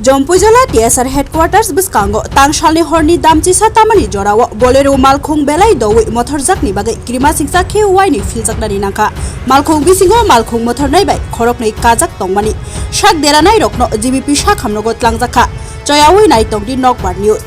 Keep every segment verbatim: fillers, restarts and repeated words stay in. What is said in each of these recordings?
Jompuijala T S R headquarters bwskango tangsalni horni damchisa tamani jorao Bolero malkhung belai dowi mothorjakni bagwi kirima singsa khe waini philjaknani nangkha. Malkhung bisingo malkhung mothornai bai khoroknwi kajak tongmani sak deranairokno G B P sakhamrogo tlangjakha. Choyawi naitongdi Nokbar News.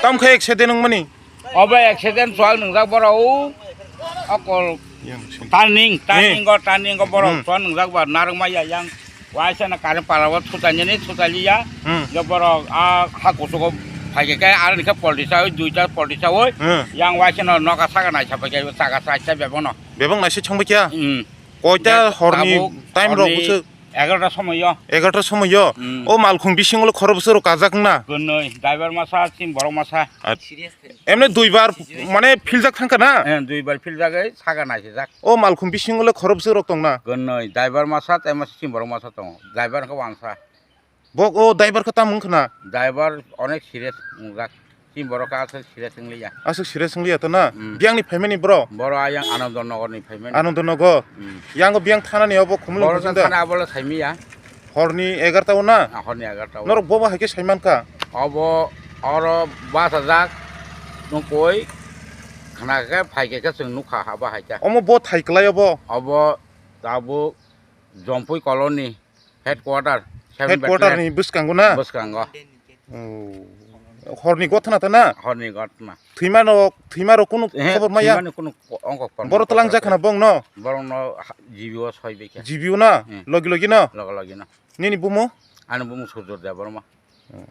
Tam khe accident wngmani? Obo accident chuwak nwngjak borok o okol Yang sini. Turning, eh, turning o, turning o borok Hmm. chuwak nwngjak ba narwkma ya yang waisa na current pala o thutainani thutailiya. Hmm. Yo borok a ha kusugo phaikhe khe aroni khe polti chawi duita polti chawi Hmm. yang waisa no noka saka naisa phaikhe chaka chaisa bebak no. Bebak naisa changbai kya? Hmm. Koita horni time rok horni busu? Egarota somoyo. Egarota somoyo? Hmm. O malkhung bisingo le khorok busu rok kajak na? Gonoi, driver masa, chini borok masa. At-, emne duibar mane philjak thangkha na? Eh, duibar philjak, ei, saka naisijak. O malkhung bisingo le khorok busu rok tong na? Gonoi, driver masa, tei masa chini borok masa tongo. Driver khe wansa. Bok o driver khe tamo wngkha na? Driver onek serious wngjak. Chini borok khe aswk serious wngliya. Aswk serious wngliya to na? Mm. Biyangni phaimani bro? Boro ayang Anandanagar ni phaimani. Anandanagar? Mm. Yango biyang thanani obo Khumulwng Boro Khumsing da? Thana abole saimiya. Horni egarta o na? Ah, horni egarta o. Norok bobo hai khe saimankha? Obo oro bachajak nukoi khna khe phaikhe khe chwng nukha abo hai khe. Omo bo thai kwlai obo? Obo tabuk Jompui colony. Headquarter, seven Headquarter ni bwskango na? Bwskango. Oh. Horni gotna ta na? Horni gotna. Thwima no, thwima rok kunu Ehe, khobor maya? Thwimani kunu ko-, ongkho khobor Boro maya. Tlang jakha na bong no? Borok no ha-, G B O soi bekha. G B O na? Hmm. Logi logi no? Logi logi no. Nini bumo? Ani bumo Surjo Debbarma. Hmm.